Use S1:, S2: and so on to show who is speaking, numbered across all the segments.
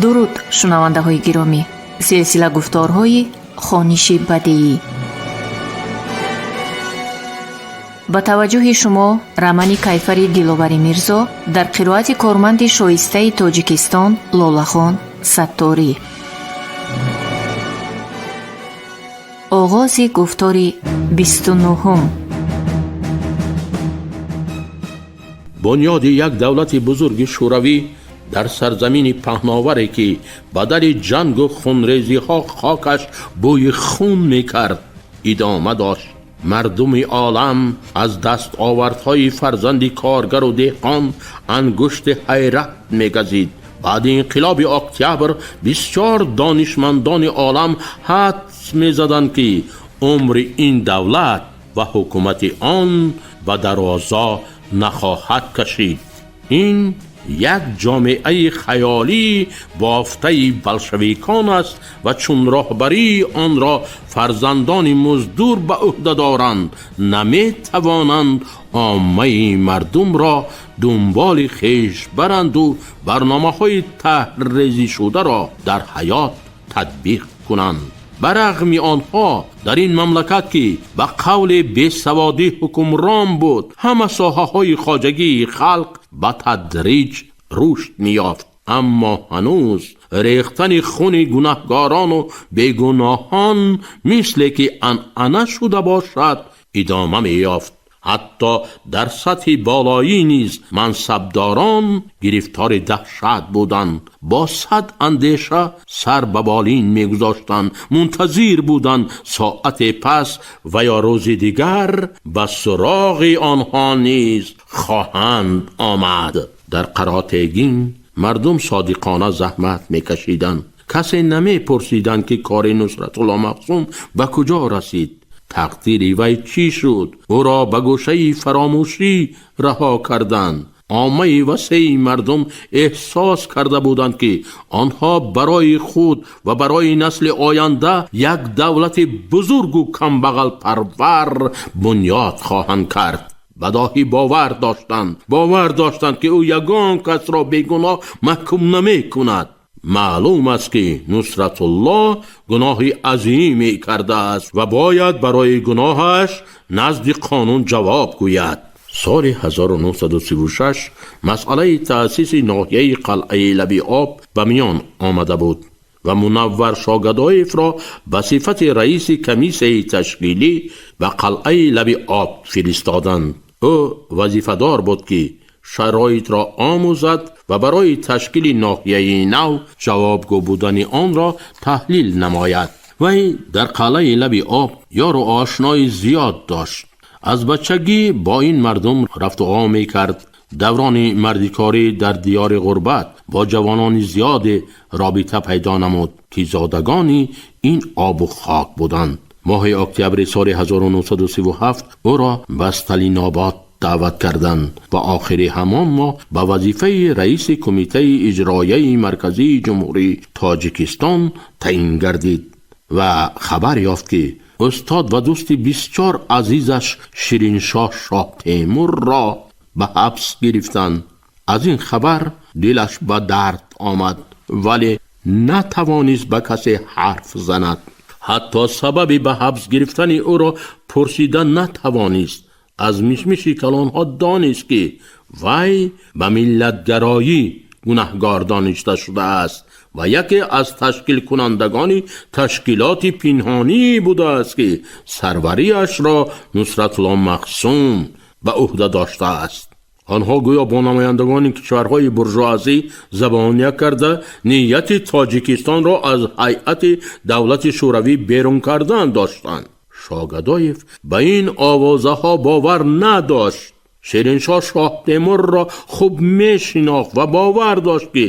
S1: Дуруд, шунавандаҳои гиромӣ! Силсила гуфторҳои хониши бадеӣ. Ба таваҷҷӯҳи шумо романи Кайфари Диловари Мирзо дар қироати корманди шоистаи Тоҷикистон Лолахон Сатторӣ. Оғози гуфтори 29-ум.
S2: Бунёди як давлати бузурги шӯравӣ дар сарзамини паҳноваре, ки ба дари ҷангу хунрезиҳо хокаш бӯи хун мекард, идома дошт. Мардуми олам аз дастовардҳои фарзанди коргару деҳқон ангушти ҳайрат мегазид. Баъди инқилоби октябр бисёр донишмандони олам ҳадс мезаданд, ки умри ин давлат ва ҳукумати он ба дарозо нахоҳад кашид. Ин як ҷомеаи хаёлии бофтаи болшевикон аст ва чун роҳбарии онро фарзандони муздур ба ӯҳда доранд, наметавонанд оммаи мардумро дунболи хеш баранду барномаҳои таҳррезишударо дар ҳаёт татбиқ кунанд. Ба рағми онҳо дар ин мамлакат, ки ба қавли бесаводӣ ҳукмрон буд, ҳама соҳаҳои хоҷагии халқ ба тадриҷ рушд меёфт. Аммо ҳанӯз рехтани хуни гунаҳгорону бегуноҳон, мисле ки анъана шуда бошад, идома меёфт. Ҳатто дар сатҳи болоӣ низ мансабдорон гирифтори даҳшат буданд, бо сад андеша сар ба болин мегузоштанд, мунтазир буданд соате пас ва ё рӯзи дигар ба суроғи онҳо низ хоҳанд омад. Дар Қаротегин мардум содиқона заҳмат мекашиданд. Касе намепурсиданд, ки кори Нусратулло Махсум ба куҷо расид, тақдири вай чӣ шуд, ӯро ба гӯшаи фаромӯшӣ раҳо карданд. Оммаи васеи мардум эҳсос карда буданд, ки онҳо барои худ ва барои насли оянда як давлати бузургу камбағалпарвар бунёд хоҳанд кард. Ба доҳӣ бовар доштанд, бовар доштанд, ки ӯ ягон касро бегуноҳ маҳкум намекунад. Маълум аст, ки Нусратулло гуноҳи азиме кардааст ва бояд барои гуноҳаш назди қонун ҷавоб гӯяд. Соли 1936 масъалаи таъсиси ноҳияи Қалъаи Лаби Об ба миён омада буд ва Мунаввар Шогадоевро ба сифати раиси комиссияи ташкилӣ ба Қалъаи Лаби Об фиристоданд. Ӯ вазифадор буд, ки шароитро омӯзад ва барои ташкили ноҳияи нав ҷавобгӯ будани онро таҳлил намояд. Вай дар Қалъаи Лаби Об ёру ошнои зиёд дошт. Аз бачагӣ бо ин мардум рафтуом мекард. Даврони мардикорӣ дар диёри ғурбат бо ҷавонони зиёде робита пайдо намуд, ки зодагони ин обу хок буданд. Моҳи октябри соли 1937 ӯро ба Сталинобод даъват карданд ва охири ҳамон моҳ ба вазифаи раиси Кумитаи иҷроияи марказии Ҷумҳурии Тоҷикистон таъин гардид ва хабар ёфт, ки устод ва дӯсти бисёр азизаш Шириншоҳ Шоҳтемурро ба ҳабс гирифтанд. Аз ин хабар дилаш ба дард омад, вале натавонист ба касе ҳарф занад. Ҳатто сабаби ба ҳабс гирифтани ӯро пурсида натавонист. Аз мишмиши калонҳо донист, ки вай ба миллатгароӣ гунаҳгор дониста шудааст ва яке аз ташкилкунандагони ташкилоти пинҳонӣ будааст, ки сарвариашро Нусратулло Махсум ба ӯҳда доштааст. Онҳо гӯё бо намояндагони кишварҳои буржуазӣ забония карда, нияти Тоҷикистонро аз ҳайати давлати шӯравӣ берун кардан доштанд. Шогадоев ба ин овозаҳо бовар надошт. Шириншоҳ Шоҳтемурро хуб мешинохт ва бовар дошт, ки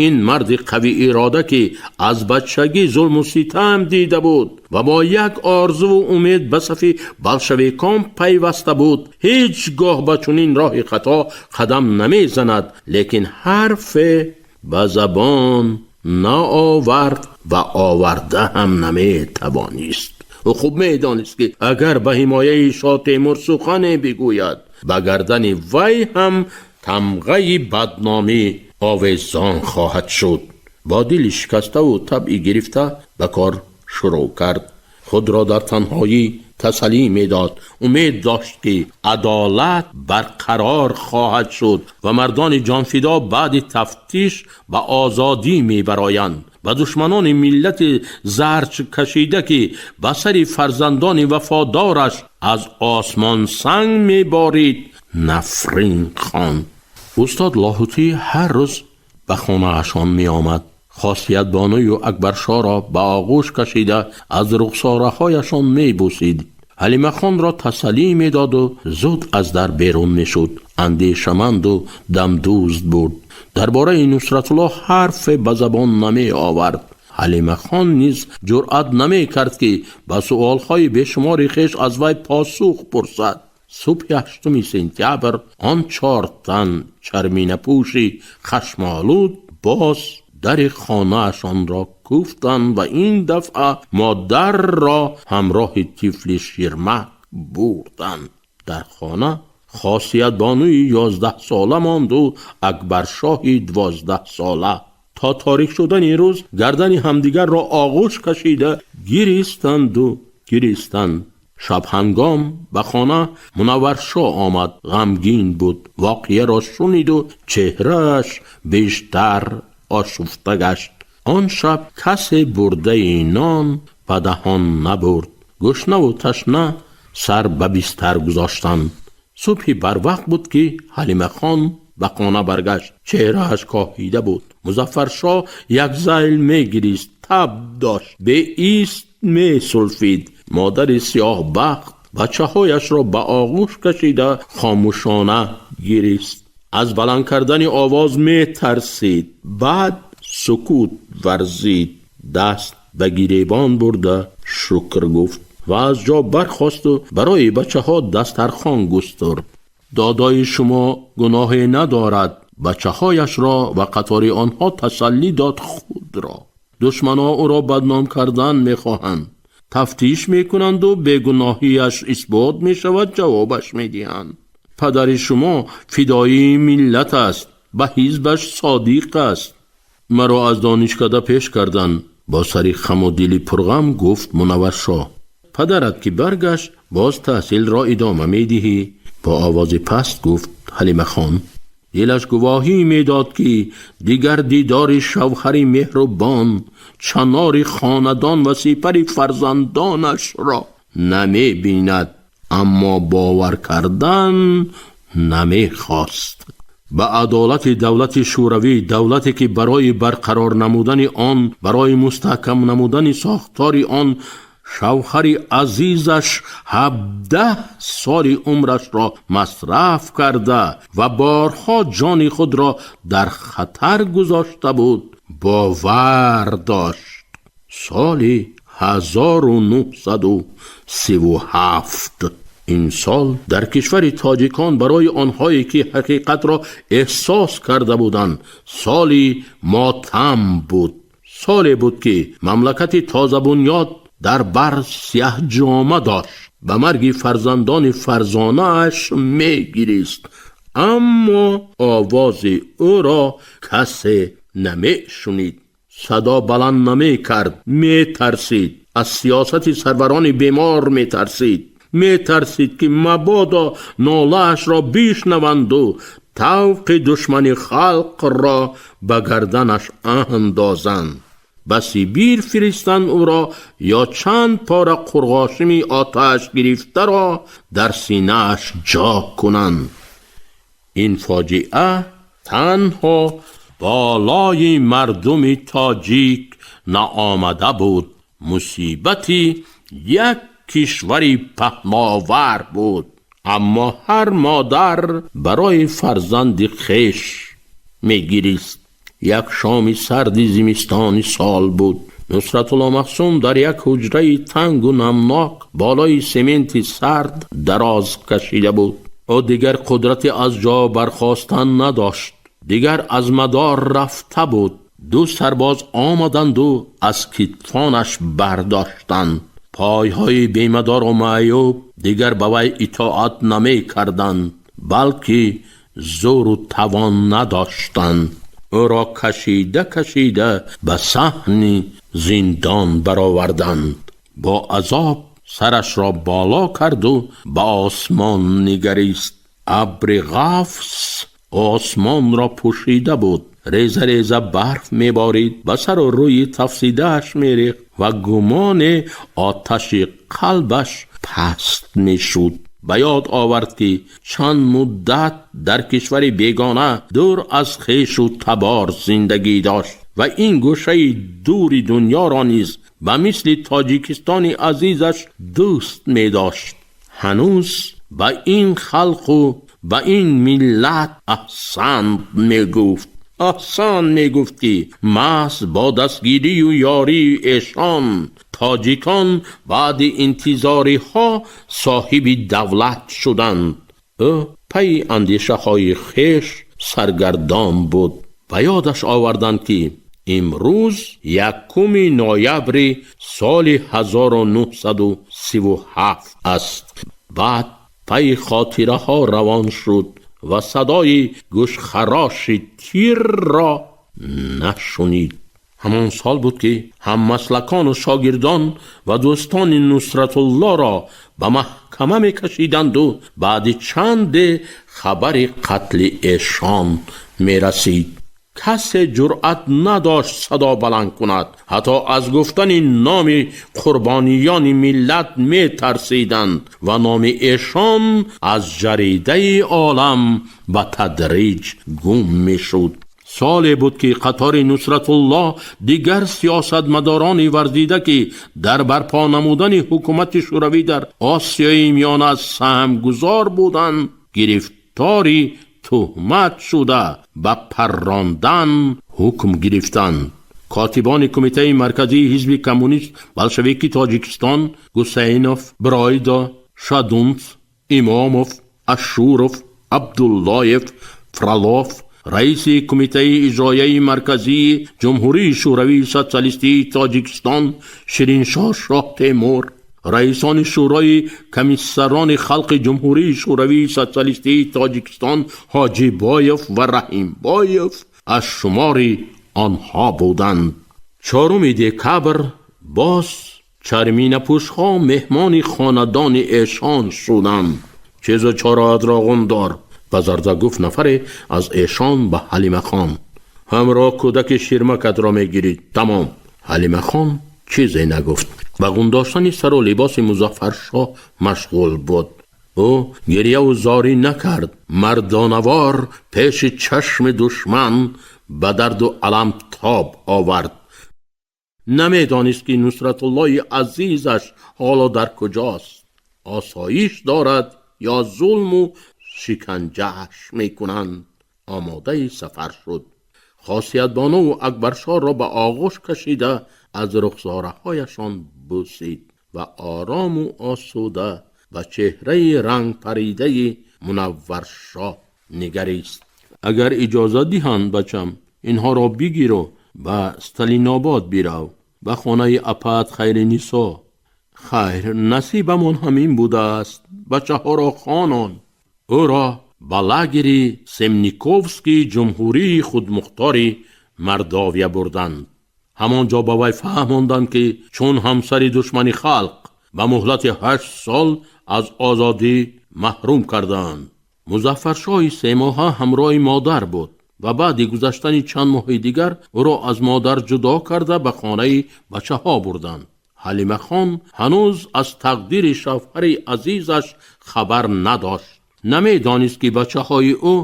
S2: ин марди қавиирода, ки аз бачагӣ зулму ситам дида буд ва бо як орзуву умед ба сафи болшевикон пайваста буд, ҳеҷ гоҳ ба чунин роҳи хато қадам намезанад. Лекин ҳарфе ба забон наовард ва оварда ҳам наметавонист. Ӯ хуб медонист, ки агар ба ҳимояи Шоҳтемур сухане бигӯяд, ба гардани вай ҳам тамғаи бадномӣ овезон хоҳад шуд. Бо дили шикаставу табъи гирифта ба кор шурӯъ кард. Худро дар танҳоӣ тасаллӣ медод. Умед дошт, ки адолат барқарор хоҳад шуд ва мардони ҷонфидо баъди тафтиш ба озодӣ мебароянд. Ба душманони миллати зарч кашида, ки ба сари фарзандони вафодораш аз осмон санг меборид, нафрин хонд. Устод Лоҳутӣ ҳар рӯз ба хонаашон меомад. Хосиятбоную Акбаршоҳро ба оғӯш кашида, аз рухсораҳояшон мебусид, Ҳалимахонро тасаллӣ медоду зуд аз дар берун мешуд. Андешаманду дамдӯзд буд. Дар бораи Нусратулло ҳарфе ба забон намеовард. Ҳалимахон низ ҷуръат намекард, ки ба суолҳои бешумори хеш аз вай посух пурсад. Субҳи 8 сентябр он чор тан чарминапӯши хашмолуд боз дари хонаашонро кӯфтанд ва ин дафъа модарро ҳамроҳи тифли ширмак бурданд. Дар хона Хосиятбонуи 11сола монду Акбаршоҳи 12сола. То торик шудани рӯз гардани ҳамдигарро оғӯш кашида гиристанду гиристанд. Шабҳангом ба хона Мунавваршоҳ омад. Ғамгин буд. Воқеаро шуниду чеҳрааш бештар ошуфта гашт. Он шаб касе бурдаи нон ба даҳон набурд. Гушнаву ташна сар ба бистар гузоштанд. Субҳи барвақт буд, ки Ҳалимахон ба хона баргашт. Чеҳрааш коҳида буд. Музаффаршоҳ якзайл мегирист, таб дошт, беист месулфид. Модари сиёҳбахт бачаҳояшро ба оғӯш кашида, хомӯшона гирист. Аз баланд кардани овоз метарсид. Баъд сукут варзид, даст ба гиребон бурда, шукр гуфт ва аз ҷо бархосту барои бачаҳо дастархон густурд. «Додои шумо гуноҳе надорад», бачаҳояшро ва қатори онҳо тасаллӣ дод худро. «Душманҳо ӯро бадном кардан мехоҳанд. Тафтиш мекунанду бегуноҳиаш исбот мешавад, ҷавобаш медиҳанд. Падари шумо фидоии миллат аст, ба ҳизбаш содиқ аст». «Маро аз донишкада пеш карданд», бо сари хаму дили пурғам гуфт Мунавваршоҳ. «Падарат ки баргашт, боз таҳсилро идома медиҳӣ», бо овози паст гуфт Ҳалимахон. Дилаш гувоҳӣ медод, ки дигар дидори шавҳари меҳрубон, чанори хонадон ва сипари фарзандонашро намебинад, аммо бовар кардан намехост. Ба адолати давлати Шӯравӣ, давлате ки барои барқарор намудани он, барои мустаҳкам намудани сохтори он шавҳари азизаш 17 соли умрашро масраф карда ва борҳо ҷони худро дар хатар гузошта буд, бовар дошт. Соли 1937. Ин сол дар кишвари тоҷикон барои онҳое ки ҳақиқатро эҳсос карда буданд, соли мотам буд. Соле буд, ки мамлакати тозабунёд дар бар сиёҳҷома дошт, ба марги фарзандони фарзонааш мегирист, аммо овози ӯро касе намешунид. Садо баланд намекард, метарсид. Аз сиёсати сарварони бемор метарсид. Метарсид, ки мабодо нолаашро бишнаванду тавқи душмани халқро ба гарданаш андозанд, ба Сибир фиристанд ӯро ё чанд пора қурғошими оташ гирифтаро дар синааш ҷо кунанд. Ин фоҷиа танҳо болои мардуми тоҷик наомада буд, мусибати як кишвари паҳновар буд. Аммо ҳар модар барои фарзанди хеш мегирист. Як шоми сарди зимистони сол буд. Нусратулло Маҳсум дар як ҳуҷраи тангу намнок болои сементи сард дароз кашида буд. Ӯ дигар қудрати аз ҷо бархостан надошт, дигар аз мадор рафта буд. Ду сарбоз омаданду аз китфонаш бардоштанд. Пойҳои бемадору маъюб дигар ба вай итоат намекарданд, балки зӯру тавон надоштанд. Ӯро кашида кашида ба саҳни зиндон бароварданд. Бо азоб сарашро боло карду ба осмон нигарист. Абри ғафс осмонро пӯшида буд. Реза реза барф меборид, ба сару рӯи тафсидааш мерехт ва гумоне оташи қалбаш паст мешуд. Ба ёд овард, ки чанд муддат дар кишвари бегона, дур аз хешу табор зиндагӣ дошт ва ин гӯшаи дури дунёро низ ба мисли Тоҷикистони азизаш дӯст медошт. Ҳанӯз ба ин халқу ба ин миллат аҳсант мегуфт. Аҳсан мегуфт, ки маҳз бо дастгирию ёрии эшон тоҷикон баъди интизориҳо соҳиби давлат шуданд. Ӯ пайи андешаҳои хеш саргардон буд. Ба ёдаш оварданд, ки имрӯз 1 ноябри соли 1937 аст. Баъд пайи хотираҳо равон шуд ва садои гӯшхароши тирро нашунид. Ҳамон сол буд, ки ҳаммаслакону шогирдон ва дӯстони Нусратуллоро ба маҳкама мекашиданду баъди чанде хабари қатли эшон мерасид. Касе ҷуръат надошт садо баланд кунад, ҳатто аз гуфтани номи қурбониёни миллат метарсиданд ва номи эшон аз ҷаридаи олам ба тадриҷ гум мешуд. Соле буд, ки қатори Нусратулло дигар сиёсатмадорони варзида, ки дар барпо намудани ҳукумати шӯравӣ дар Осиёи Миёна саҳмгузор буданд, гирифтори туҳмат шуда, ба паррондан ҳукм гирифтанд. Котибони Кумитаи Марказии Ҳизби Коммунист Болшевики Тоҷикистон Гусейнов, Бройдо, Шадунц, Имомов, Ашуров, Абдуллоев, Фролов, раиси Кумитаи Иҷроияи Марказии Ҷумҳурии Шӯравии Социалистии Тоҷикистон Шириншоҳ Шоҳтемур, раисони Шӯрои Комиссарони Халқи Ҷумҳурии Шӯравии Социалистии Тоҷикистон Ҳоҷибоев ва Раҳимбоев аз шумори онҳо буданд. 4 декабр боз чарминапӯшҳо меҳмони хонадони эшон шуданд. «Чизу чораатро ғундор», ба зарда гуфт нафаре аз эшон ба Ҳалимахон. «Ҳамроҳ кӯдаки ширмакатро мегирид, тамом». Ҳалимахон чизе нагуфт, ба ғундоштани сару либоси Музаффаршоҳ машғул буд. Ӯ гирьяву зорӣ накард, мардонавор пеши чашми душман ба дарду алам тоб овард. Намедонист, ки Нусратуллои азизаш ҳоло дар куҷост, осоиш дорад ё зулму шиканҷааш мекунанд. Омодаи сафар шуд. Хосиятбонуву Акбаршоҳро ба оғӯш кашида, аз рухсораҳояшон бӯсид ва орому осуда ба чеҳраи рангпаридаи Мунавваршоҳ нигарист. «Агар иҷозат диҳанд, бачам, инҳоро бигиру ба Сталинобод бирав, ба хонаи апат Хайринисо. Хайр, насибамон ҳамин будааст. Бачаҳоро хонон». Ӯро ба лагери Семниковскии Ҷумҳурии Худмухтори Мордовия бурданд. Ҳамон ҷо ба вай фаҳмонданд, ки чун ҳамсари душмани халқ ба муҳлати 8 сол аз озодӣ маҳрум кардаанд. Музаффаршоҳи 3 моҳа ҳамроҳи модар буд ва баъди гузаштани чанд моҳи дигар ӯро аз модар ҷудо карда, ба хонаи бачаҳо бурданд. Ҳалимахон ҳанӯз аз тақдири шавҳари азизаш хабар надошт, намедонист, ки бачаҳои ӯ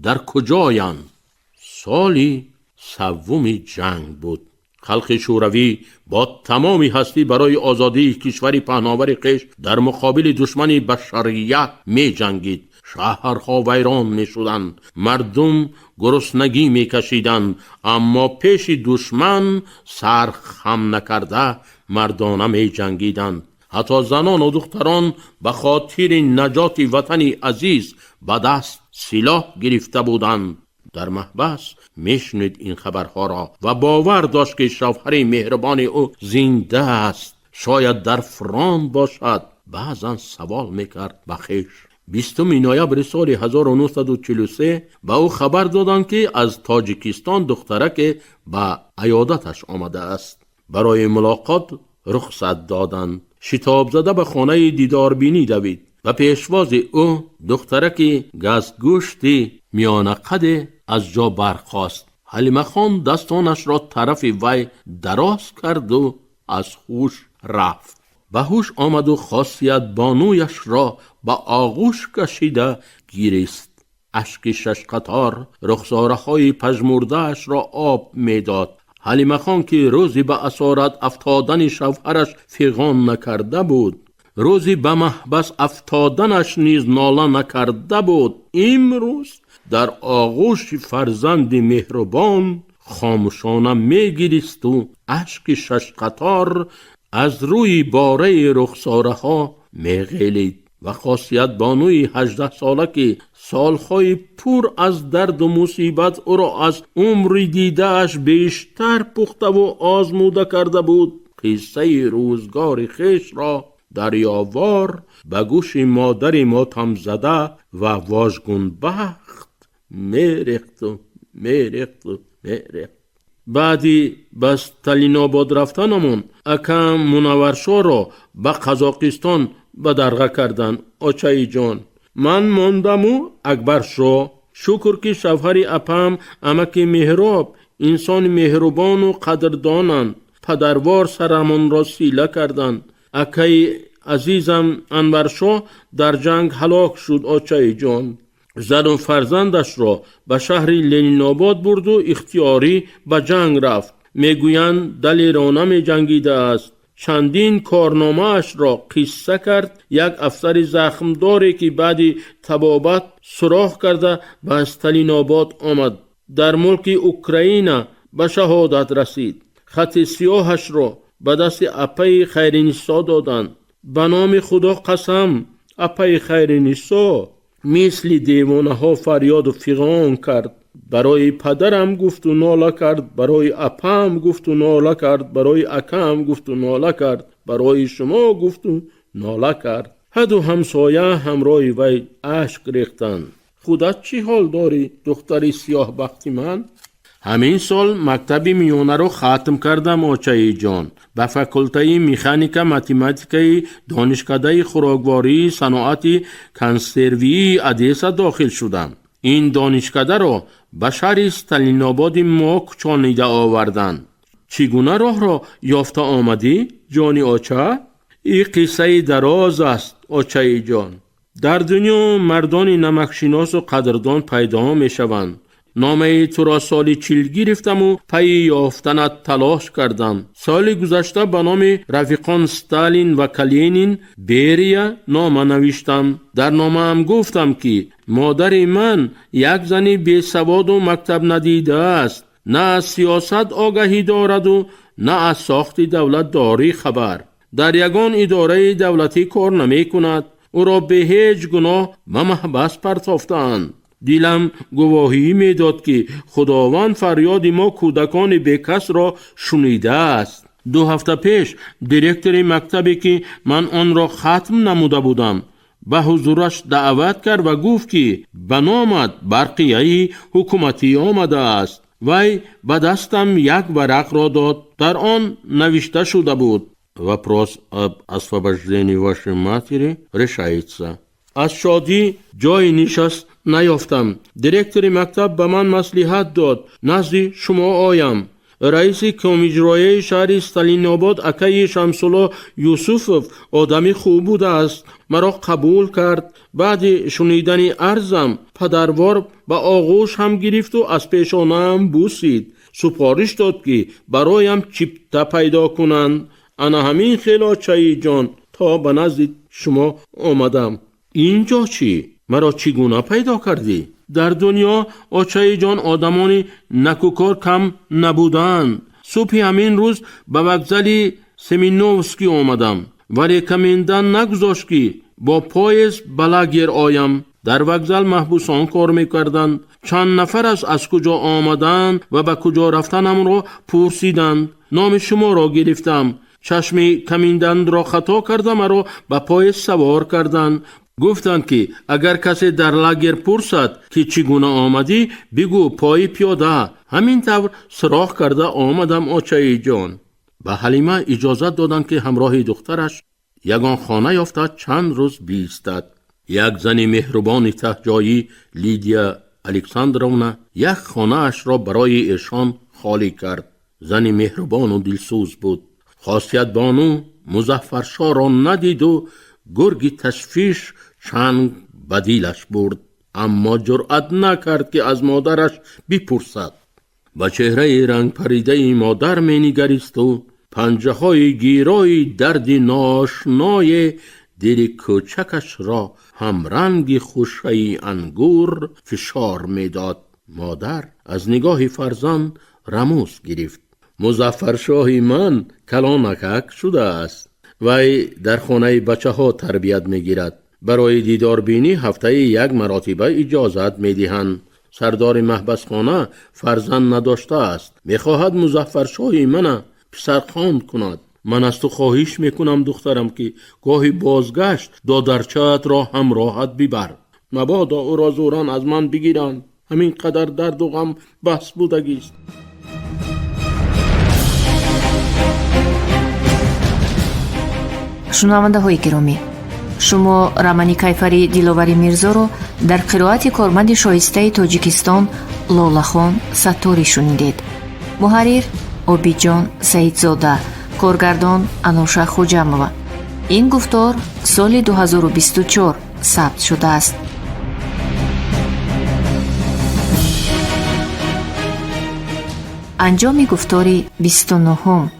S2: дар куҷоянд. Соли саввуми ҷанг буд. Халқи шӯравӣ бо тамоми ҳастӣ барои озодии кишвари паҳновари хеш дар муқобили душмани башарият меҷангид. Шаҳрҳо вайрон мешуданд, мардум гуруснагӣ мекашиданд, аммо пеши душман сар хам накарда, мардона меҷангиданд. Ҳатто занону духтарон ба хотири наҷоти ватани азиз ба даст силоҳ гирифта буданд. Дар маҳбас мешунид ин хабарҳоро ва бовар дошт, ки шавҳари меҳрубони ӯ зинда аст, шояд дар фронт бошад. Баъзан савол мекард ба хеш. 20 ноябри соли 1943 ба ӯ хабар доданд, ки аз Тоҷикистон духтараке ба аёдаташ омадааст. Барои мулоқот рухсат доданд. Шитобзада ба хонаи дидорбинӣ давид. Ба пешвози ӯ духтараки газгӯшти миёнақаде аз ҷо бархост. Ҳалимахон дастонашро тарафи вай дароз карду аз ҳуш рафт. Ба ҳуш омаду Хосиятбонуяшро ба оғӯш кашида гирист. Ашки шашқатор рухсораҳои пажмурдаашро об медод. Ҳалимахон, ки рӯзи ба асорат афтодани шавҳараш фиғон накарда буд, рӯзи ба маҳбас афтоданаш низ нола накарда буд, имрӯз дар оғӯши фарзанди меҳрубон хомӯшона мегиристу ашки шашқатор аз рӯи бораи рухсораҳо меғелид. Ва Хосиятбонуи 18-сола, ки солҳои пур аз дарду мусибат ӯро аз умри дидааш бештар пухтаву озмуда карда буд, қиссаи рӯзгори хешро дарёвор ба гӯши модари мотамзада ва вожгунбахт мерехту, мерехту, мерехт. Баъди ба Сталинобод рафтанамон акам Мунавваршоро ба Қазоқистон бадарға карданд, очаиҷон. Ман мондаму Акбаршо. Шукр, ки шавҳари апам, амаки Меҳроб, инсони меҳрубону қадрдонанд. Падарвор сарамонро сила карданд. Акаи азизам Анваршоҳ дар ҷанг ҳалок шуд, очаиҷон. Зану фарзандашро ба шаҳри Ленинобод бурду ихтиёрӣ ба ҷанг рафт. Мегӯянд, далерона меҷангидааст. Чандин корномаашро қисса кард. Як афсари захмдоре, ки баъди табобат суроғ карда ба Сталинобод омад, дар мулки Украина ба шаҳодат расид. Хати сиёҳашро ба дасти апаи Хайринисо доданд. Ба номи Худо қасам, апаи Хайринисо мисли девонаҳо фарёду фиғон кард. Барои падарам гуфту нола кард, барои апаам гуфту нола кард, барои акаам гуфту нола кард, барои шумо гуфту нола кард. Ҳаду ҳамсоя ҳамроҳи вай ашк рехтанд. Худат чӣ ҳол дорӣ, духтари сиёҳбахти ман? Ҳамин сол мактаби миёнаро хатм кардам, очаиҷон. Ба факултаи механика математикаи Донишкадаи хӯроквории саноати консервии Одесса дохил шудам. Ин донишкадаро ба шаҳри Сталинободи мо кӯчонида оварданд. Чӣ гуна роҳро ёфта омадӣ, ҷони оча? И қиссаи дароз аст, очаиҷон. Дар дунё мардони намакшиносу қадрдон пайдо мешаванд. Номаи туро соли 40 гирифтаму пайи ёфтанат талош кардам. Соли гузашта ба номи рафиқон Сталин ва Калинин, Берия нома навиштам. Дар номаам гуфтам, ки модари ман як зани бесаводу мактабнадидааст, на аз сиёсат огаҳӣ дораду, на аз сохти давлатдорӣ хабар, дар ягон идораи давлатӣ кор намекунад. Ӯро бе ҳеҷ гуноҳ ба маҳбас партофтаанд. Дилам гувоҳӣ медод, ки Худованд фарёди мо кӯдакони бекасро шунидааст. 2 ҳафта пеш директори мактабе, ки ман онро хатм намуда будам, ба ҳузураш даъват кард ва гуфт, ки ба номат барқияи ҳукуматӣ омадааст. Вай ба дастам як варақро дод. Дар он навишта шуда буд: «Вопрос об освобождении вашей матери решается». Аз шодӣ ҷои нишаст наёфтам. Директори мактаб ба ман маслиҳат дод назди шумо оям. Раиси комиҷрояи шаҳри Сталинобод, акаи Шамсулло Юсуфов, одами хуб будааст, маро қабул кард. Баъди шунидани арзам падарвор ба оғӯш ҳам гирифту аз пешонаам бусид. Супориш дод, ки бароям чипта пайдо кунанд. Ана ҳамин хел, очаиҷон, то ба назди шумо омадам. Ин ҷо чӣ? Маро чӣ гуна пайдо кардӣ? Дар дунё, очаиҷон, одамони накӯкор кам набуданд. Субҳи ҳамин рӯз ба вокзали Семеновский омадам, вале комендант нагузошт, ки бо поезд ба лагер оям. Дар вокзал маҳбусон кор мекарданд. Чанд нафараш аз куҷо омаданд ва ба куҷо рафтанамро пурсиданд. Номи шуморо гирифтам. Чашми комендантро хато карда, маро ба поезд савор карданд. Гуфтанд, ки агар касе дар лагер пурсад, ки чӣ гуна омадӣ, бигӯ пои пиёда. Ҳамин тавр суроғ карда омадам, очаиҷон. Ба Ҳалима иҷозат доданд, ки ҳамроҳи духтараш ягон хона ёфта чанд рӯз биистад. Як зани меҳрубони таҳҷоӣ, Лидия Александровна, як хонаашро барои эшон холӣ кард. Зани меҳрубону дилсӯз буд. Хосиятбону Музаффаршоҳро надиду гурги ташвиш чанг ба дилаш бурд, аммо ҷуръат накард, ки аз модараш бипурсад. Ба чеҳраи рангпаридаи модар менигаристу панҷаҳои гирои дарди ношное дили кӯчакашро ҳамранги хушаи ангур фишор медод. Модар аз нигоҳи фарзанд рамӯз гирифт. Музаффаршоҳи ман калонакак шудааст. Вай дар хонаи бачаҳо тарбият мегирад. Барои дидорбинӣ ҳафтаи як маротиба иҷозат медиҳанд. Сардори маҳбасхона фарзанд надоштааст, мехоҳад Музаффаршоҳи мана писархонд кунад. Ман аз ту хоҳиш мекунам, духтарам, ки гоҳи бозгашт додарчаатро ҳамроҳат бибар. Мабодо ӯро зӯран аз ман бигиранд. Ҳамин қадар дарду ғам бас будагист.
S1: Шунавандаҳои гиромӣ, шумо романи Кайфари Диловари Мирзоро дар қироати корманди шоистаи Тоҷикистон Лолахон Сатторӣ шунидед. Муҳаррир Обидҷон Саидзода, коргардон Ануша Хуҷамова. Ин гуфтор соли 2024 сабт шудааст. Анҷоми гуфтори 29-ум.